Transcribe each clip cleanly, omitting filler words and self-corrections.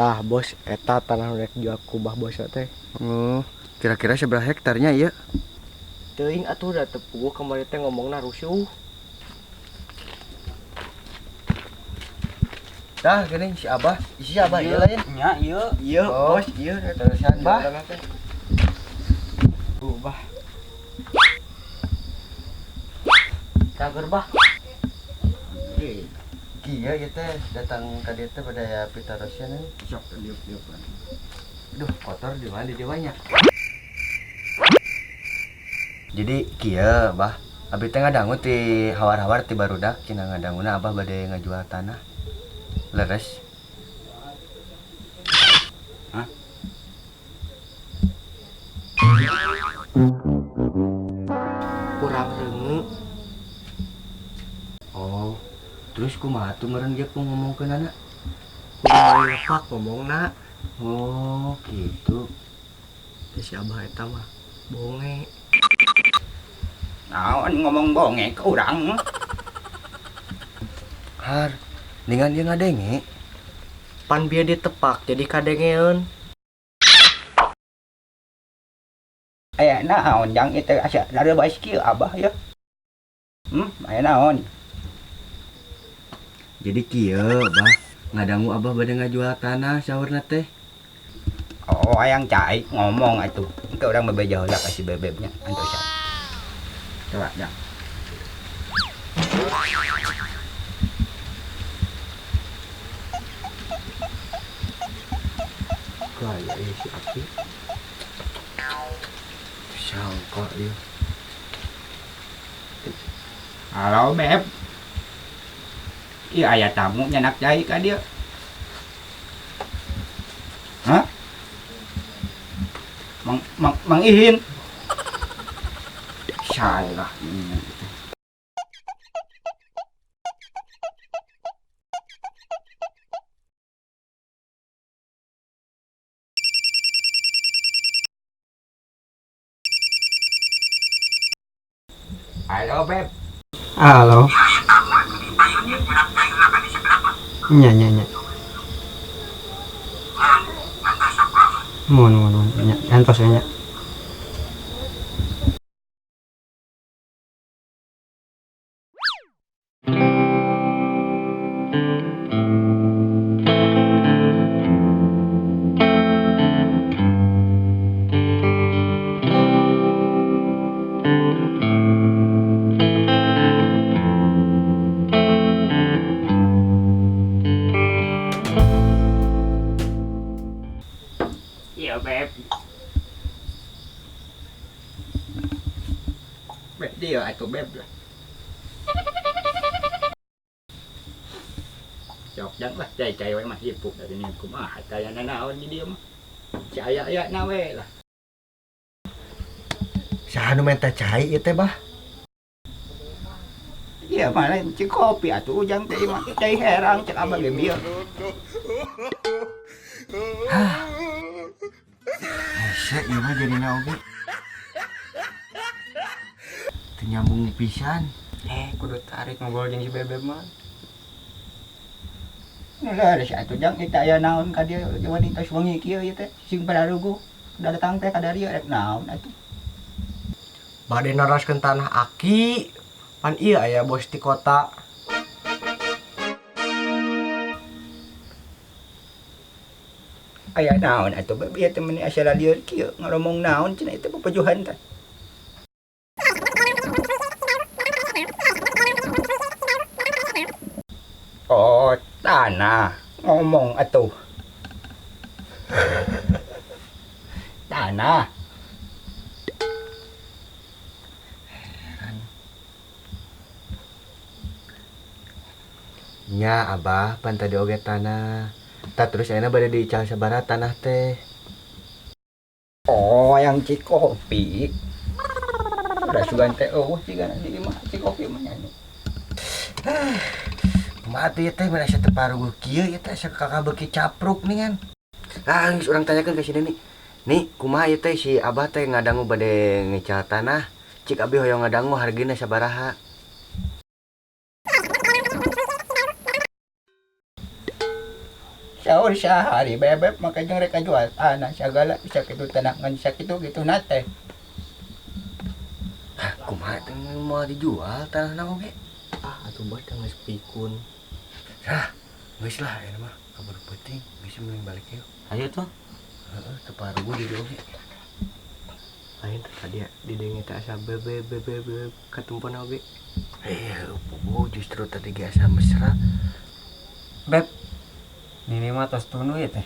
Tah bos, eta tanah rek jual ku Bah Bos teh. Oh, kira-kira seberapa hektarnya ieu? Teuing atuh da teu puguh kamari teh ngomongna rusuh. Tah geuning si Abah, si Abah ieu lain. Nya ieu. Ieu Oh. bos, ieu Terusan Bah. tanah teh. Tuh bah. Cager bah. Kieu ieu teh datang ka dieu teh pada ya pitarosieun euy. Sok liuk-liuk. Duh, kotor di mana dia banyak. Jadi kieu bah, abi teh ngadangu ti hawar-hawar ti barudak cenah ngadanguna Abah bade ngajual tanah. Leres. Hah? Kurang reuneu. Oh, terus kumaha tuh meureun ge ku ngomongkeunana? Kudu meuli lepak ngomongna. Oh, gitu. Teh si Abah eta mah bonge. Naon ngomong bonge ke urang mah. Har, ningan dia ngadenge. Pan bieu ditepak jadi kadengeun. Aya naon jang ieu teh asa dareubas kieu Abah ya. Aya naon? Jadi kieu, Bah, ngadangu Abah bade ngajual tanah saurna teh. Oh, hayang cai ngomong atuh. Engke urang bebeja heula ka si bebebnya antosan. Coba jang. Gaya ieu si Aki. Sangka ieu. Halo Beb. Ieu aya tamu nyanak cai ka dieu. Hah? Mang Mang Mang Ihin. Salah ini. Halo Beb. Halo. Nya nya nya. Mohon mohon mohon nya antos ya nya. Iya Beb. Beb dia atuh Beb lah. Jok jang lah cai cai we mah hipup dari ni kumaha taya nanaon di dieu mah. Si aya aya na we lah. Saha nu menta cai ieu teh, Bah? Iya mah lain cik kopi atuh ujang teh mah cai herang cek abah ge bieu. Hah. Hese ieu mah jadina oge. Teu nyambung pisan. Kudu tarik ngobrol jeung si Bebeb mah. Nu leres atuh jang eta aya naon ka dieu wanita wengi kieu ieu teh sing pararuguh datang teh ka dieu rek naon atuh. Bade naraskeun tanah Aki. Pan ieu aya bos ti kota. Aya naon atuh Beb ieu teh meuni asa lalieur kieu ngoromong naon cenah ieu teh papajuhan teh. Oh, tanah ngomong atuh. Tanah. Nya Abah pan tadi oge tanah. Tah terus ayeuna bade diical sabaraha tanah teh. Oh, yang Cikopi. Udah sugan teh eueuh cigana di imah Cikopi mah nya. Kumaha tuh ieu teh merasa teu paruguh kieu ieu teh asa kakak beuki capruk nih kan. Ah, geus urang tanyakeun ka si Neni. Nih, kumaha ieu teh si Abah teh ngadangu bade ngical tanah. Cik abi hoyong ngadangu hargina sabaraha. Saur sahari bebeb maka jeung rek jual tanah sagala sakitu tanah ngan sakitu kitu na teh. Hah, kumaha teh moal dijual tanahna oge? Ah, atuh bos teh geus pikun. Hah, geus lah ieu mah kabur peuting, geus mending balik yuk. Ayo tuh. Heeh, teu paruguh di dieu oge. Lain teh tadi ya didenge teh asa bebe bebe bebe katempona oge. Eh, puguh justru tadi ge asa mesra. Beb. Nini mah tos tunduh ya teh.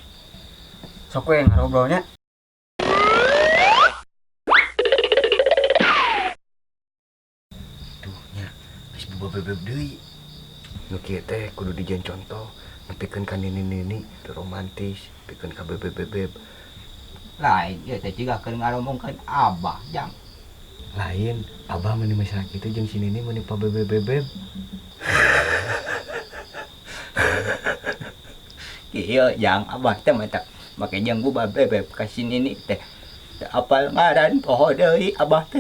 Sok we ngarobrolnya. Tuh nya, geus boba bebeb deui. Nu kieu teh kudu dijieun contoh, nepikeun ka nini-nini teu romantis, pikeun ka bebeb-bebeb. Lain ieu teh jiga keur ngaromongkeun abah jang. Lain, abah meni mesra kitu jeung si nini meni pa bebeb-bebeb. Kieu jang abah teh mah tak make jeung boba bebeb ka si nini teh. Teu apal ngaran poho deui abah teh.